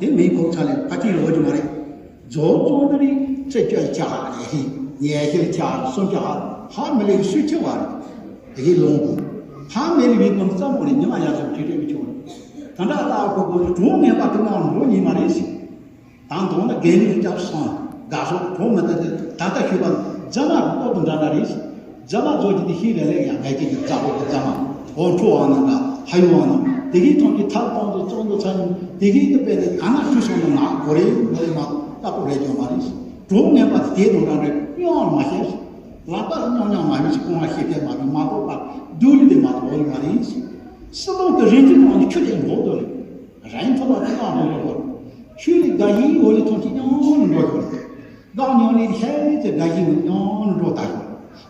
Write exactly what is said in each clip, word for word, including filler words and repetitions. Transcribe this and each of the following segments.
དེ་མིན་ཁོ་ཚ་ལས་ཕ་ཅིག་ལོག་རྒྱུ་མ་རེད། རྫོགས་རྫོགས་འདི་རིགས་ཚེ་སྐྱོད་ཆག་ཉལ་ཤེས་ཉལ་ཤེས་ཆག་སོང་ཆག་ཧ་མི་ལས་སུས་ཆེ་བ་རེད། དེ་གི་ལོང་དུ་ཧ་མི་ལས་བའི་ཀུན་ཙམ་པོ་རེད། ཉི་མ་ཡར་སོང་ཁྲིད་ཁྲིད་མི་ཆོག་རེད། ད་འདྲ་ལྟ་བ་ཁོ་ཁོ་ཚོ་གྲོགས་ངན་པ་དུ་མ་འགྲོ་ཉིན་མ་རེད་ཟེར། དང་དོན་ལ་རྒན་ལུགས་སྐྱབས་སོང་དགའ་སོགས་གྲོགས་མི་ལྟ་དེ་ད་ལྟ་ཤོད་པ་རྫ་མ་གི་ལྟོ་དང་འདྲ་འདྲ་རེད་ཟེར། རྫ་མ་བཟོ་རྒྱུ་དེ་ཤེས་རེ་ལས་ཡང་ངས་ཀྱི་རྫ་ཁོག་གི་རྫ་མ་འོ་འཕྲོ་བ་ནང་ག་ཕ་ཡུལ་བ་ནང་དེ་གའི་ཐོག་གི་ཐབ་གཏོང་དུ་བཙོང་དུ་ཚ་ཉུང་དེ་གའི་དུ་སྤེལ་ནས་ག་ན་ཁྲུས་སོང་ནས་ང་གོ་རེ་མོ་རེ་མ་ལྟ་ཁོ་རེ་སྐྱོང་མ་རེད། གྲོགས་ངན་པ་དེ་དེ་དང་འདྲ་འདྲ་གཡོང་བ་མ་ཤེས། ལག་པ་རྙོག་རྙོག་མ་ཡོད་ཅིག་གོང་ལ་ཤེས་ཐལ་མ་རེད། མ་གཏོགས་པ་སྡུག་ལུས་དེ་མ་གཏོགས་འོ་ཡོད་མ་རེད། སྲིད་དོན་གྱི་རིན་ཐང་ནང་ནས་ཁྱོད་དེ་འགྲོ་དོ་རེད། རིན་ཐང་པ་དེ་དང་འགྲོ་དོ་རེད། ཆོས་ལས་དགའ་ཡིན་འོ་ལས་ཐོན་གྱི་སྙིང་ནས་འགྲོ་དོ་རེད། དགའ་མྱོང་ལས་ཤེས་ཏེ་དགའ་ཞིང་མྱོང་འགྲོ་ད།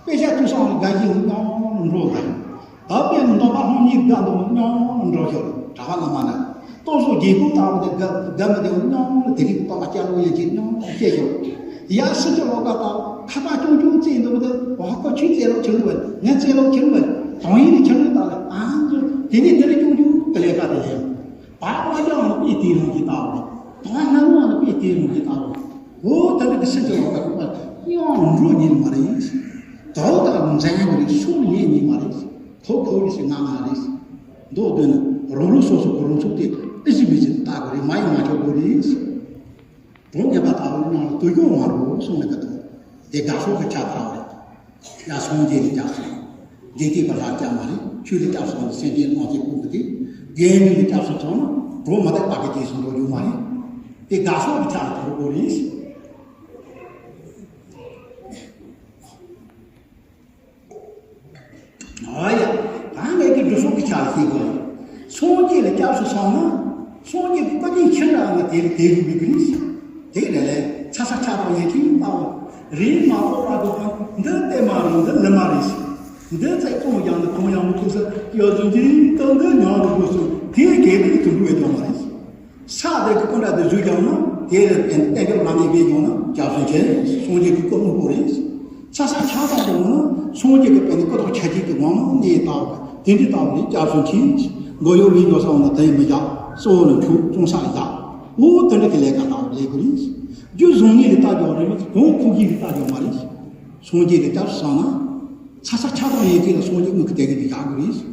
དཔེ་ཆ་ཐོས་སོང་ལ་དགའ་ཞིང་མྱོང་འགྲོ་ད། ད་དཔེ་མི་འདོད་པ་ལྷུང་ཉིད་དགའ་འདུག་མྱོང་འགྲོ་ཤོར། གྲྭ་པ་བླ་མ་ན་ལྟོ་བཟོ་རྒྱལ་པོ་ལྟ་བུ་དེ་དགའ་དགའ་མི་དེ་མྱོང་ལ་དེ་རིགས་པ་མ་སྐྱ་ལོ་ཡན་གྱིས་མྱོང་སྐྱེ་ཤོར། ཡ་སྲིད་ཀྱི་ལོ་ཀ་དང་ཁ་པར་ཅུང་ཅུང་བཙལ་འདུག་དེ་བ་ཁོ་ཆུ་བཙལ་ལོ་ཁྱེར་འདུག་ངས་བཙལ་ལོ་ཁྱེར་འདུག་དོན་ཡིན་ནི་ཁྱེར་འདུག་ད་ལ་ཨང་ཚོ་དེ་ནས་དེ་ལ་ཅུང་ཅུང་དེ་ལས་ཀ་དེ་ལས། བག་མ་རྒྱག་ན་དཔེ་དེ་རང་གི་ལྟ་བ་རེད། དོན་སྣང་བ་ན་དཔེ་དེ་རང་གི་ལྟ་བ་རེད། འོ་ད་ནི་གི་སེམས་ཀྱི་ལོག་པ་རིག་པ་ཡང་འགྲོ་ཉིན་མ་རེད། དོ་དག་འཛིན་པ་རེད། སོང་ཉིན་ཉིན་མ་རེད། ཐོབ་ཐོབ་རེད་ཟེར་ང་ང་རེད། མདོ་དོན་ནི་རང་རང་སོ་སོ་གི་རང་ཚུགས་དེ་ཨི་ཟི་མི་ཟི་ལྟ་དགོས་རེད། མ་ཡིན་མ་ཆོག་དགོས་རེད། གྲོགས་ངན་པ་ལྟ་བུ་ནང་ལ་དུ་སྐྱོང་མ་རུང་གསུངས་ནས་གི་འདུག་དེ་དགའ་ཕྱོགས་ཀྱི་ཆ་ཚང་རེད། ཡ་སངས་རྒྱས་ལ་སྐྱབས་སུ་སོང་། འདི་དེ་ག་ལྷ་སྐྱབས་མ་རེད། ཆོས་ལ་སྐྱབས་སུ་སོང་ནས་སེམས་ཅན་དམངས་ཚེ་ཀུན་གྱི་དེ། དགེ་འདུན་ལ་སྐྱབས་སུ་སོང་ན་གྲོགས་མ་དག་པ་གི་རྗེས་སུ་འགྲོ་རྒྱུ་མ་རེད། དེ་དགའ་ཕྱོགས་ཀྱི་ཆ་ལ་དོར་དགོས་རེད། ཨ་ཡ། ད་ངས་ཀྱི་སྒྲུབ་ཕྱོགས་ཀྱི་ཆ་ལ་ཤེས་དགོས། སངས་རྒྱས་ལ་སྐྱབས་སུ་སོང་ན། སངས་རྒྱས་ཀྱི་བཀའ་དྲིན་ཆེ་འདྲ་ང་དེ་ལ་དེ་རུ་མི་དགོས། དེ་ལ་ལས་ཚ་ས་ཆ་དང་ཡན་ཆད་ལྟ་བ་རིགས་མ་གཏོགས་པ་དུ་དང་འདི་ལྟད་མ་རེད། འདི་ལི་མ་རེད། འདི་ཚེ་གང་ཡང་ནི་གང་ཡང་མི་ཐུབ་ས་ཡོད་ཚུལ་གྱིས་ཏང་འདི་ཉང་དུ་དགོས་སོ། དེའི་གལ་ཏེ་དུ་འགྲོ་བའི་དོན་མ་རེད། ས་དེ་གི་སྐུ་འདྲ་དེ་བཟོས་ཀྱང་ན་དེ་ལ་བརྟེན་གཏན་འབེབས་ལ་མེད་པའི་ཡོང་ན་སྐྱབས་སུ་མཆི། སངས་རྒྱས་ཀྱི་སྐུ་དངོས་པོ་རེད། ས་ས་ཆ་ཚང་དུ་འོང་ན་སངས་རྒྱས་ཀྱི་བརྟེན་སྐུ་དོག་ཆ་ཅིག་གི་ངོ་མ་གནས་ལྟ་བུ་དེ་འདྲའི་ལྟ་བུ་རེད། སྐྱབས་སུ་མཆི། མགོ་གཡོག་མི་འགྱོ་ས་འོང་ན་དེ་མི་བཞག་གཙོ་བོ་ལ་འཁྲུག་བཙོང་ས་ལ་བཞག་འོ་དེ་འདྲ་གི་ལས་ཀ་ལྟ་བུ་ལས་དགོས་རེད། རྒྱུ་བཟང་ངན་ལ་ལྟ་རྒྱུ་རེད། གོང་ཁུག་གི་ལ་ལྟ་རྒྱུ་མ་རེད། སངས་རྒྱས་ཀྱི་སྐྱབས་སུ་སོང་ན། ཚ་ས་ཆ་དང་ཡན་ཆད་ལ་སངས་རྒྱས་དངོས་ཀྱི་དེ་གི་དེ་བཞག་དགོས་རེད།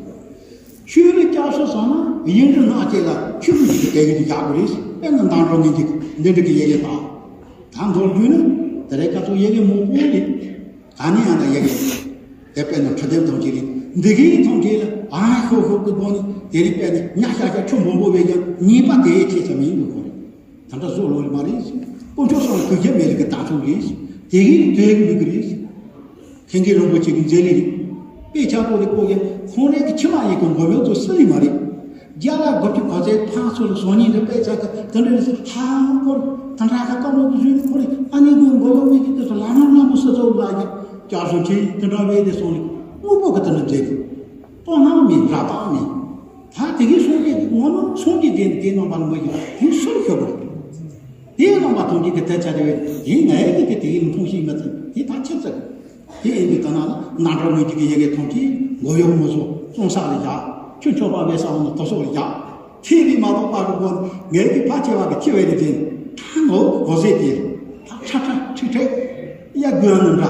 ཆོས་ལ་སྐྱབས་སུ་སོང་ན་ཡིན་རིགས་སྣ་བཅས་ལ་ཆོས་ཀྱི་དེ་གི་དེ་བཞག་དགོས་རེད། དཔེར་ན་མདང་དྲོ་ངན་གྱི་འདི་འདྲ་གི་ཡི་གེ་དང་། ད་མདོར་བསྡུས་ན་དེ་རིང་ཁ་ཚོ་ཡི་གེ་མང་པོ་རེད། ད་ནི་ཡང་ན་ཡི་གེ་དེ་དཔེར་ན་ཁྲི་ལྡེ་ཐམས་ཅད་རེད། འདི་གི་ཐམས་ཅད་ལ་ཨ་ཤོག་ཤོག་གི་སྒོ་ནས་དེ་རིང་དཔེར་ན་ཉག་ཤག་ཤག་ཆུ་མང་པོ་བས་ཀྱང་ཉེས་པ་དེ་ཡི་ཆེ་ས་མིན་འདུག་གོ་རེད། ད་ལྟ་བཟོ་ལོ་ལི་མ་རེད། དཀོན་མཆོག་གསུམ་ལ་གུས་ཞབས་མེད་ལ་གི་དྭགས་ཚོགས་རེད། དེ་གིས་དོན་གི་མི་གི་རེད། མཁན་ཆེན་རིན་པོ་ཆེ་གི་མཛད་ལི་རེད། དཔེ་ཆ་པོ་ལི་ཀོ་གི་ཁོང་རང་གི་ཁྱིམ་མ་ཡི་གི་མགོ་མེད་ཚོ་སུ་ལི་མ་རེད། རྒྱ་ལ་དགུ་བཅུ་གོ་ཚད་ཕང་ཚོ་ལ་བཟང་ཉིན་རེ་དཔེ་ཆ་གི་དེ་འདྲ་རེད། ཧ་ཀོ་ད་འདྲ་ག་ཀ་མོ་གི་ཟུན་ཁོ་རེ་ཨ་ནི་གི་མགོ་ལོག་མི་གི་དེ་ཚོ་ལ་ནམ་ལ་མོ་སུ་ཚོ་ལ་གི་སྐྱབས་སུ་མཆི། དེ་འདྲ་བས་དེ་སོང་ལི་དངོས་པོ་གི་དེ་འདྲ་མཛད་རེད། སྤོ་སྣང་མེད། ར་བཏགས་མེད། ད་དེ་གའི་སངས་རྒྱས་ཀྱི་ངོ་ནང་སངས་རྒྱས་དེ་དེ་རྣམ་པར་མི་ཡི་དེ་སུར་ཤོར་བ་རེད། དེའི་རྣམ་པ་ཐམས་ཅད་ཀྱི་དེ་ཆ་དེ་བས་དེའི་ངའི་གི་དེ་དེ་ཡི་མཐོང་ཤེས་མི་ཚུལ་དེ་ད་ཆེ་ཚུལ། དེ་ཡིན་དུས་ད་ན་ལ་ནང་འགྲོ་མི་གཅིག་གི་ཡི་གེ་ཐམས་ཅད་མགོ་གཡོག་མོ་སོགས་བཙོང་ས་ལ་བཞག་ཆུ་མཆོད་པ་བས་ས་འོང་ན་དོ་སོགས་ལ་བཞག་ཐེ་བའི་མ་གཏོགས་པ་གི་སྒོ་ནས་ངའི་གི་ཕ་ཆེ་བ་གི་ཆེ་བའི་རིགས་དེ་ད་ངོ་གོ་ཟེ་དེ་ད་ཁྲ་ཁྲ་ཁྲིག་ཁྲིག་ཡ་དགོས་ཨ་ནི་འདྲ།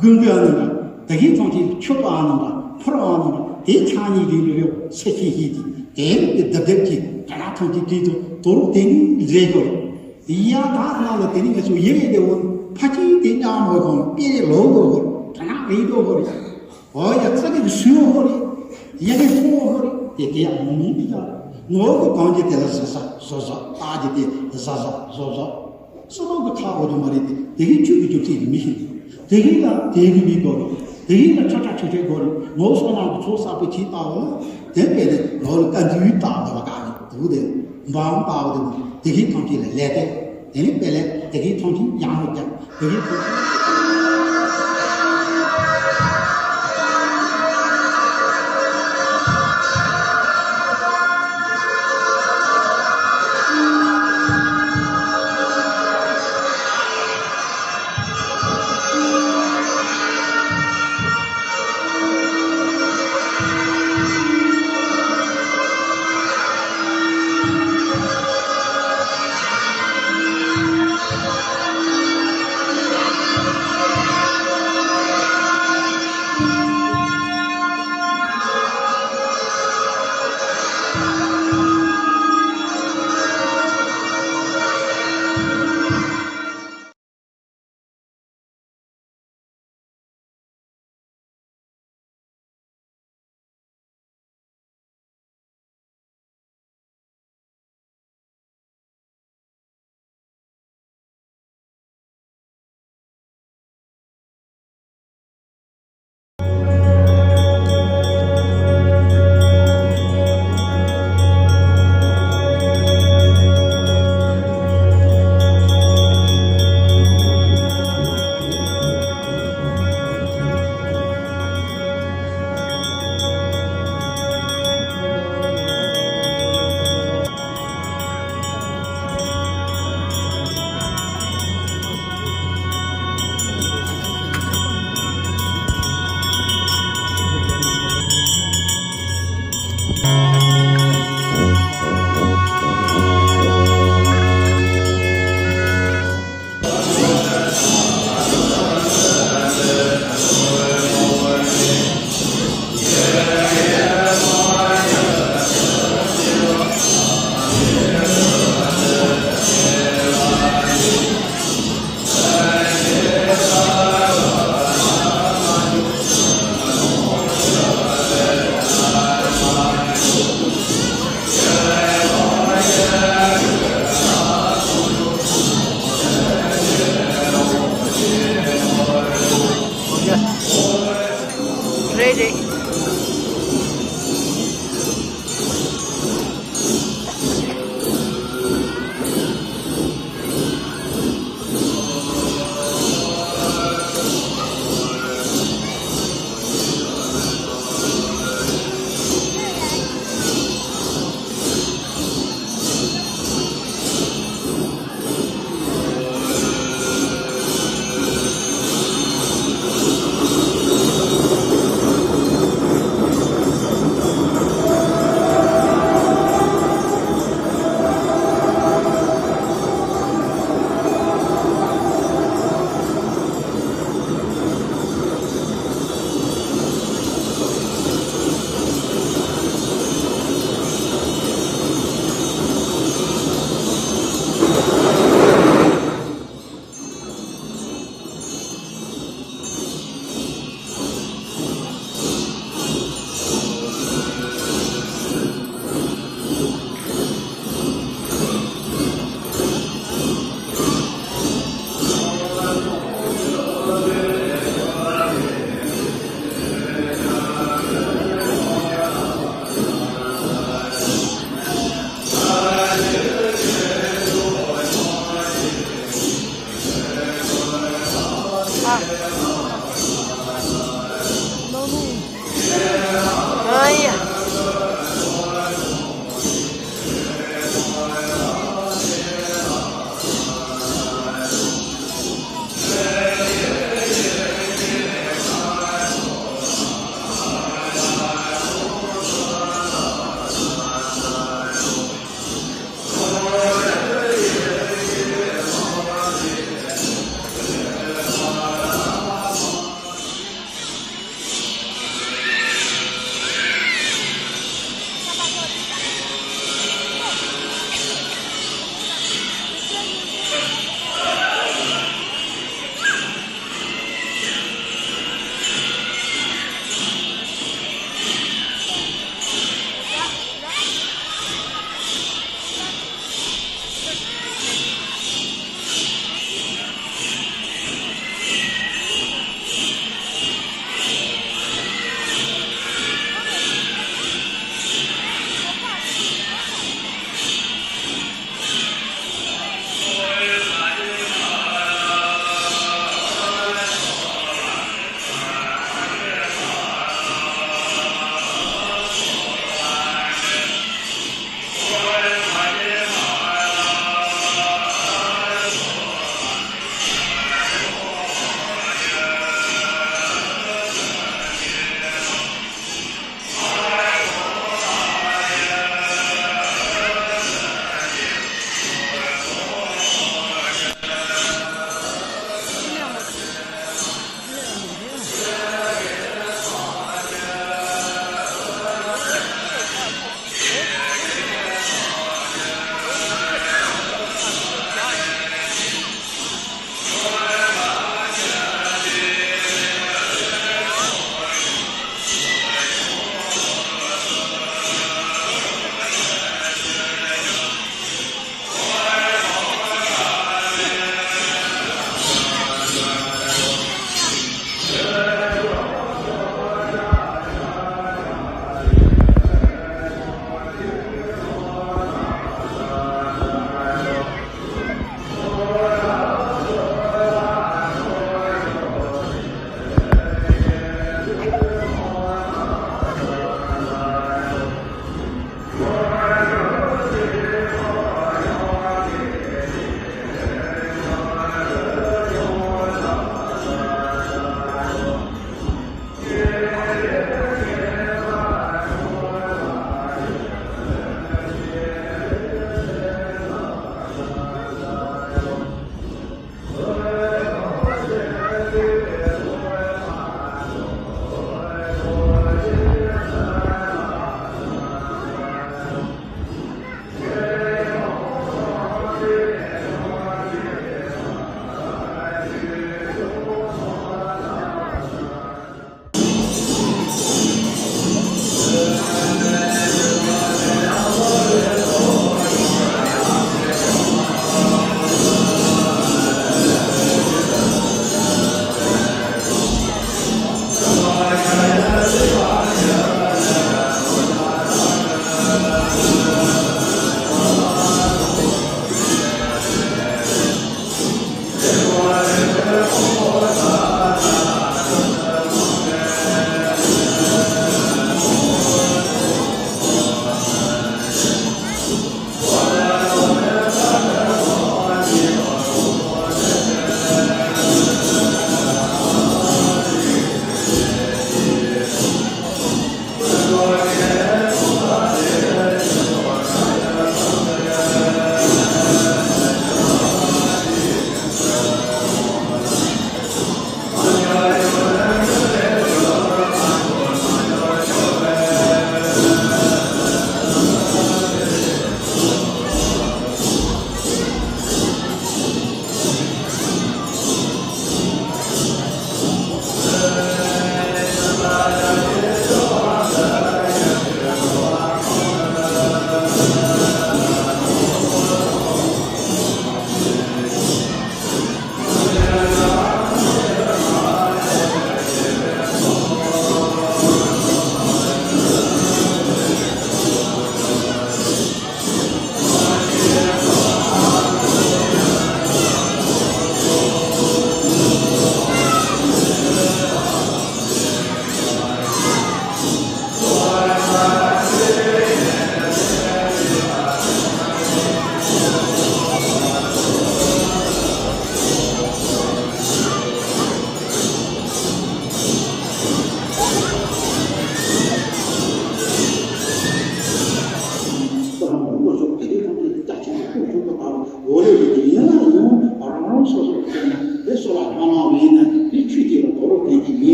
དགོས་དགོས་ཨ་ནི་འདྲ། ད་གིན་ཚང་གི་ཆོས་པ་ཨ་ནི་འདྲ། ཕོར་ཨ་ནི་འདྲ། དེ་ཆ་གཉིས་རིང་རིང་རེ་སེ་ཤེས་ཤེས་ཀྱི་དེ་རིགས་ཀྱི་རྡབ་རྡབ་ཀྱི་དྲ་ལག་ཐང་གི་དྲིན་དུ་དོ་རུ་དེ་ནི་རེད་དོ། ཡ་ད་ང་ལ་དེ་ནི་ངས་སུ་ཡེ་རེད་དེ་འོ་ཕ་ཅིའི་དེ་ཉག་མོ་གང་དཔེ་ལོ་གོ་གོ་དྲ་ལག་རེད་དོ་གོ་རེད། འོ་ཡ་ཙག་གི་སུའོ་གོ་རེད། ཡ་གི་ཕོ་གོ་རེད། དེ་དེ་ཡ་མོ་མིན་དེ་ཡ་ངོ་གོ་གང་གི་དེ་ལ་ཟེར་ས། བཟོ་བཟོ་རྟགས་ཀྱི་དེ་བཟོ་བཟོ་བཟོ་བཟོ། སོ་ནམ་གྱི་ཁ་འོ་དེ་མ་རེད་དེ། དེ་གའི་ཆོས་ཀྱི་རྒྱུ་མཚན་གྱི་མི་ཤེས། དེ་གའི་ལ་དེ་གི་མི་དགོས་རེད། དེ་གའི་ལ་ཁྲ་ཁྲ་ཁྲེ་ཁྲེ་དགོས་རེད། ངོ་བོ་སོ་ནམ་གྱི་ཚོགས་གསག་པའི་ཆེད་ལྟ་བ་ལ། དེ་དཔེ་དེ་ལོ་ལ་བཀའ་འདུས་ལྟ་བ་དེ་བ་ག་ནི་དུ་དེ་འབའ་ལྟ་བ་དེ་དེ་གའི་ཐམས་ཅད་ལ་ལས་ཏེ། དེ་ནི་དཔེ་ལས་དེ་གའི་ཐམས་ཅད་ཡང་ཧོ་རྒྱ། དེ་གའི་ཐམས་ཅད།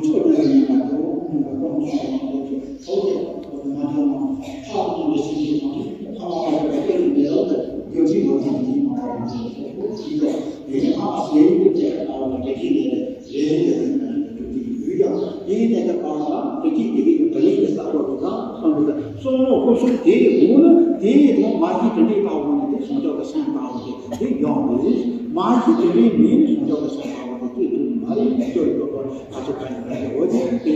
ཕྱོགས་ཀྱི་ཡིན་པ་དང་། ཁོང་གི་སྐོར་སོང་བ་དང་། ཚོགས་ཀྱི་མ་འཇོག་ནང་ཐག་གཅོད་པའི་སེམས་ཅན་དང་། ཐ་མ་ལ་སོགས་པའི་ལས་ལ་དགེ་སྦྱོར་གྱི་སེམས་ཅན་མ་ཡིན་པ་དེ་ནི་ཨ་ཟེར་ཡིན་པའི་ལྟ་བ་དང་། དེ་ཀྱི་ལས་ལས་ལས་ལས་ལས་ལས་ཡོད་ཀྱང་། དེའི་གནས་སྐབས་པ་ལ་དེ་ཀྱི་དེ་ཀྱི་བ་ལན་གྱི་ས་ཐོག་ཏུ་དང་བསམ་པའི་བསམ་བློ་ཀུན་སོང་། དེའི་འོག་ན་དེའི་དང་མ་གཞི་དེ་འདྲའི་ལྟ་བ་ནི་དེ་བྱང་ཆུབ་ཀྱི་སེམས་ལྟ་བ་དེ་དེ་ཡོང་དགོས། མ་གཞི་དེ་འདྲའི་མིན་བྱང་ཆུབ་ཀྱི་སེམས་ལྟ་བ་དེ་དེ་དུ་མ་ཡིན་སྐྱོ་ཡོད་པ། ང་ཚོ་ག་ནས་ག་ནས་འོ་དེ་དེ་ནས་དེ་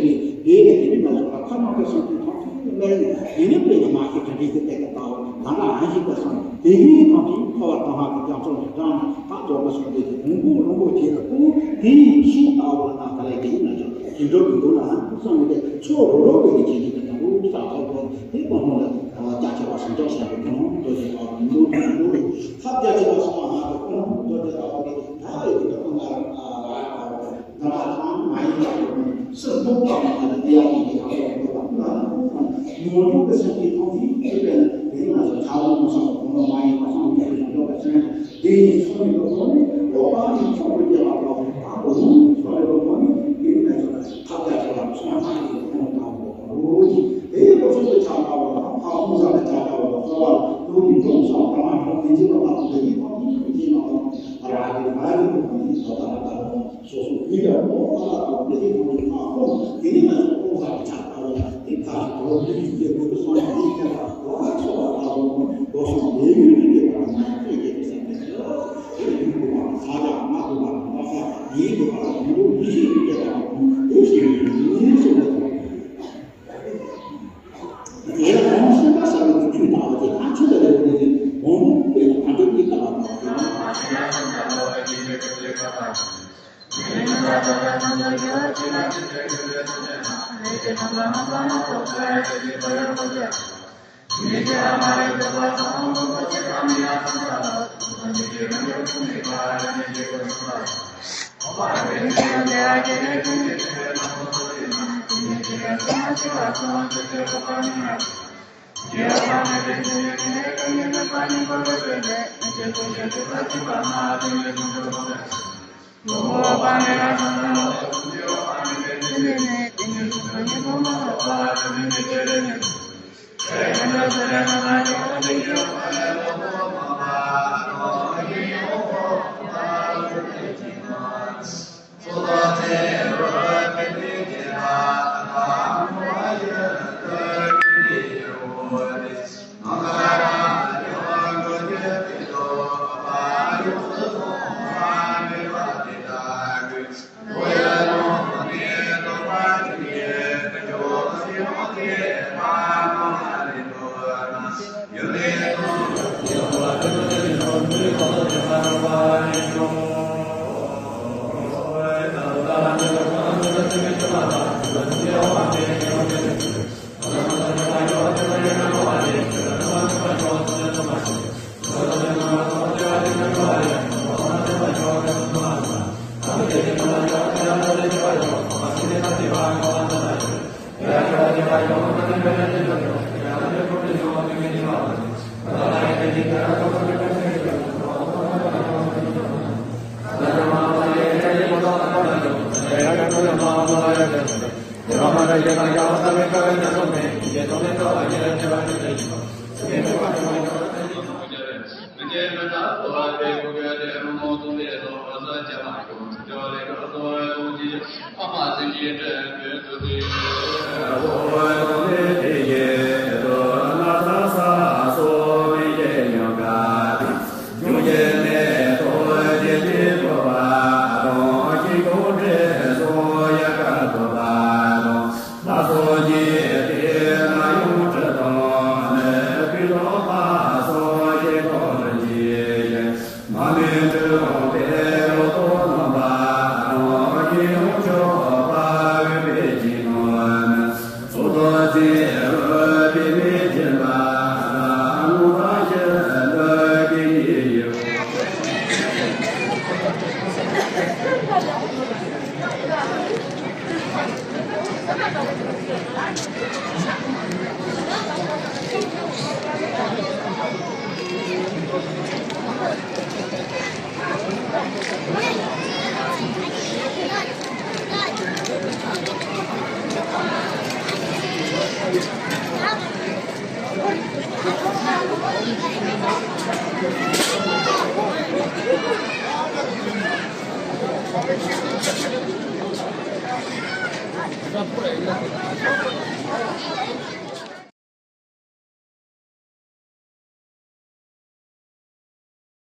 ནས་དེ་ནས་ང་ཚོ་ཁ་ནང་གི་སེམས་ཀྱི་ཐོག་ཏུ་སྨྲ་ནས། དེ་ནས་དཔེར་ན་མ་ཤེས་དོན་འདྲེན་གྱི་གཏད་པ་ལྟ་བུ་ད་ལྟ་ཨན་ཞིག་ཏུ་སོང་། དེ་ནས་ཐོག་ཏུ་འཁོར་བ་དང་བ་གི་རྒྱ་མཚོ་ནས་དྲངས་ནས། ད་རྫོགས་པ་སོང་སྟེ་དེ་རིང་པོ་རིང་པོ་བྱས་ལ་ཁོ་དེ་ཡི་ཤིང་ལྟ་བུ་ལ་ན་ག་ལས་དེ་ཡིན་ན་ཅང་དེ་འགྲོ་གི་འདུག་ལ། སོང་བའི་ཚོ་རོ་རོ་བའི་གི་བྱེད་ཀྱི་དང་པོ་ས་ཐོག་པོ་དེ་པོ་མོ་ལ་རྒྱ་ཆེ་བ་སུམ་ཅོག་ཤར་གྱི་ཁོང་རྡོ་རྗེ་ལྟ་བུ་འདུག་འདུག་ཐབས་རྒྱ་ཆེ་བ་སོང་བ་ན་ཁོང་རྡོ་རྗེ་ལྟ་བུ་གི་ད་ཡོད་ཀྱི་ཁོང་ལ་ར་ལྟ་བུ། ད་ལྟ་ཚང་མ་ཡིན་པ་ཡོད་མིན་སུ་སྨོས་པ་མ་ལ་དེ་ཡང་ཡིན་གྱི་རང་ལ་ཡོད་པ་ལ་ནོར་འཁྲུལ་གྱི་སེམས་ཀྱི་ཐོག་ནས་ཅི་བས་ན་དེ་ང་ཚོ་བྱ་བ་མ་སོང་བ་གོང་མ་མ་ཡིན་པ་སོང་གི་རང་ལ་ཡོད་པ་ཅན་དེ་ཡིན་ཚོགས་མི་ལོ་ནི་ལོ་པ་ཡིན་ཚོགས་པའི་སྐྱེ་བ་ལ་ད་གོ་རུང་ཚོགས་པའི་ལོ་ནི་དེ་ཡིན་ན་ཚོགས་ཐབས་ཀྱ་ཚོགས་ལ་ཚོགས་མ་ཡིན་ཁོང་དང་གོ་རུང་དེ་ལོ་ཚོགས་པའི་ཆ་ལ་བ་ལ་ཕ་ཧོང་ས་ལ་ཆ་ལ་བ་ལ་ཚོགས་པ་ལ་ལོ་ནི་ཀྲོང་ས་ལ་མ་ཀྲོང་མི་འཇིགས་པ་ལ་དེ་ཡིན་ཁོང་ཡིན་ཁོང་ཡིན་ན་ལ་ར་གི་མ་ཡིན་ཁོང་ཡིན་ཚོགས་ད་ལ་ད་ལོ། སོ་སོ་གུས་ཀྱང་ལོ་ཁ་ལག་དང་བདེ་སྐྱིད་ཐོག་ནས་ཁ་སྐོང་། དེ་ནས་ང་ཚོ་སྐོང་ས་གི་ཆ་ལྟ་བ་དེ་ཁ་ཞིག་དོར་འདི་ཡིན་གྱི་དགོས་ཀྱི་སོང་ཡང་ཡིན་ཀྱང་ལ་ཚོ་བ་ལྟ་བུ་ལོ་སོང་བདེ་ཡུལ་གྱི་སྐྱེ་བ་ན་ཁྱོད་ཀྱི་བསམ་པའི་ཚེ་དེ་ཡུལ་དགོས་པ་ས་ཡ་མ་དགོས་པ་མ་ས་ཡིན་དགོས་པ་ལ་དོན་དུ་ཡིད་ཤེས་ཀྱི་སྐྱེ་བ་ལ་དོན་དུ་ཞིག་ཡིན་སོང་བ་དང་། དེ་ལ་ཁོང་སེམས་པ་གསར་བའི་ཚུལ་ལྟ་བ་དེ་ཐག་ཆོད་པ་རེད། དེ་ནི་འོང་མོ་དེ་ལ་ད་དུང་གཉིད་ལྟ་བ་དང་དེ་ནི།